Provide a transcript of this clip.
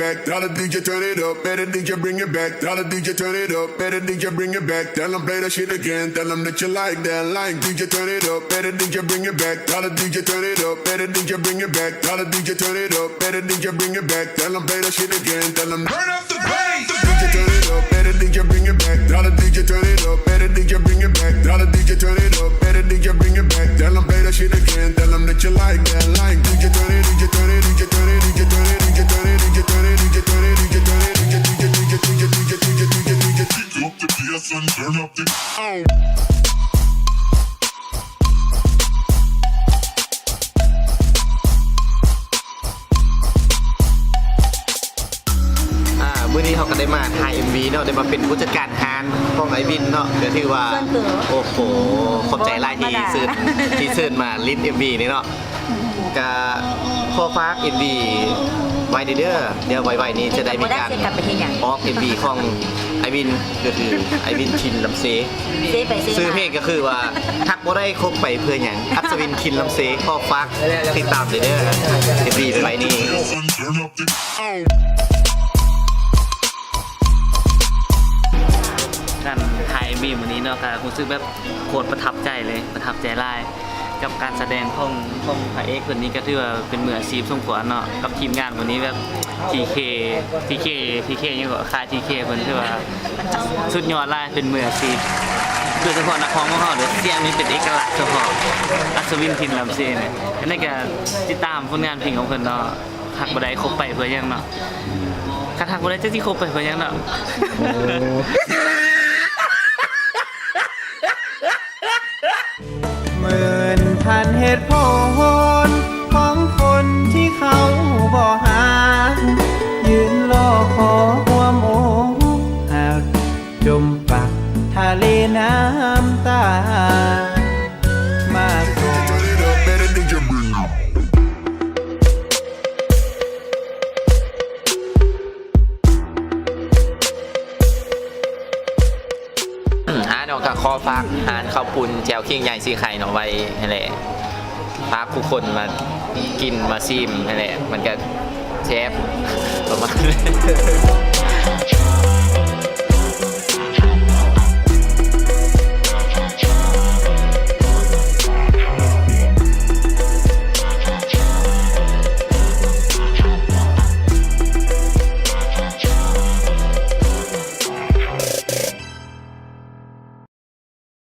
Tell the D J turn it up, better D J bring it back. Tell the D J turn it up, better D J bring it back. Tell 'em play that shit again. Tell 'em that you like that line. D J turn it up, better D J bring it back. Tell the D J turn it up, better D J bring it back. Tell the D J turn it up, better D J bring it back. Tell 'em play that shit again. Tell 'em turn up the bass. D J turn it up, better D J bring it back. Tell the D J turn it up, better D J bring it back. Tell the D J turn it up, better D J bring it back. Tell 'em play that shit again. Tell 'em that you like that line. D J turn it, D J turn it, D J turn it, D J turn it, D J turn it, D J turn it, D J turn it, D J turn it, D J, D J, D J, D J turn up the bass and turn up the sound. ອ່າ ມື້ນີ້ເຮົາກໍໄດ້ມາຖ່າຍເອັມວີເນາະ ໄດ້ມາເປັນຜູ້ຈັດການຮ້ານຂອງອ້າຍວິນເນາະ ກໍຖືວ່າ ສ່ວນຕົວ ໂອ້ໂຫ ຂອບໃຈຫຼາຍທີ່ເຊີນ ບໍ່ທຳມະດາ ທີ່ເຊີນມາຫຼິ້ນເອັມວີນີ້ເນາະ. ກະຂໍຝາກເອັມວີໄວ້ເດີ ດຽວໄວໆນີ້ຈະໄດ້ມີການ ຈະບໍ່ໄດ້ເສຍກັບໄປເຮັດຫຍັງ ອອກເອັມວີຂອງອ້າຍວິນ ກໍຄືອ້າຍວິນ ຄິນ ລຳເຊ ເຊໄປເຊມາ ຊື່ເພງກໍຄືວ່າ ຮັກບໍ່ໄດ້ຄົບໄປເພື່ອຫຍັງ ອັດສະວິນ ຄິນ ລຳເຊ ຂໍຝາກຕິດຕາມເດີ ເອັມວີໄວໆນີ້. ການຖ່າຍເອັມວີມື້ນີ້ເນາະ ກໍຮູ້ສຶກແບບໂຄດປະທັບໃຈເລີຍ ປະທັບໃຈຫຼາຍ ກັບການສະແດງຂອງ ຂອງພະເອກເພິ່ນນີ້ ກໍຖືວ່າເປັນມືອາຊີບສົມຄວນເນາະ ກັບທີມງານມື້ນີ້ແບບ ທີເຄ ທີເຄ ທີເຄ ຫຍັງກໍ ຄ້າຍ ທີເຄ ເພິ່ນຖືວ່າສຸດຍອດຫຼາຍ ເປັນມືອາຊີບ ໂດຍສະເພາະນັກຮ້ອງຂອງເຮົາເດີ ສຽງນີ້ເປັນເອກະລັກສະເພາະ ອັດສະວິນ ທິນ ລຳເຊ ນີ້ ອັນນີ້ກໍຕິດຕາມຜົນງານເພງຂອງເພິ່ນເນາະ. ຮັກບໍ່ໄດ້ຄົບໄປເພື່ອຫຍັງເນາະ ຄັນຮັກບໍ່ໄດ້ຈັກຊິຄົບໄປເພື່ອຫຍັງເນາະ. ໝື່ນພັນເຫດຜົນຂອງຄົນທີ່ເຂົາບໍ່ຮັກ ຢືນລໍຂໍຄວາມອົກຫັກ ຈົມປັກທະເລນ້ຳຕາ ມາກ່ອນ. ອືມ ຫາເນາະ ກໍຂໍຝາກຮ້ານເຂົ້າປຸ້ນແຈ່ວຂີງໃຫຍ່ສີໄຄເນາະໄວ້ຫັ້ນແຫຼະ ຝາກທຸກຄົນມາກິນມາຊີມຫັ້ນແຫຼະ ມັນກໍແຊບປະມານ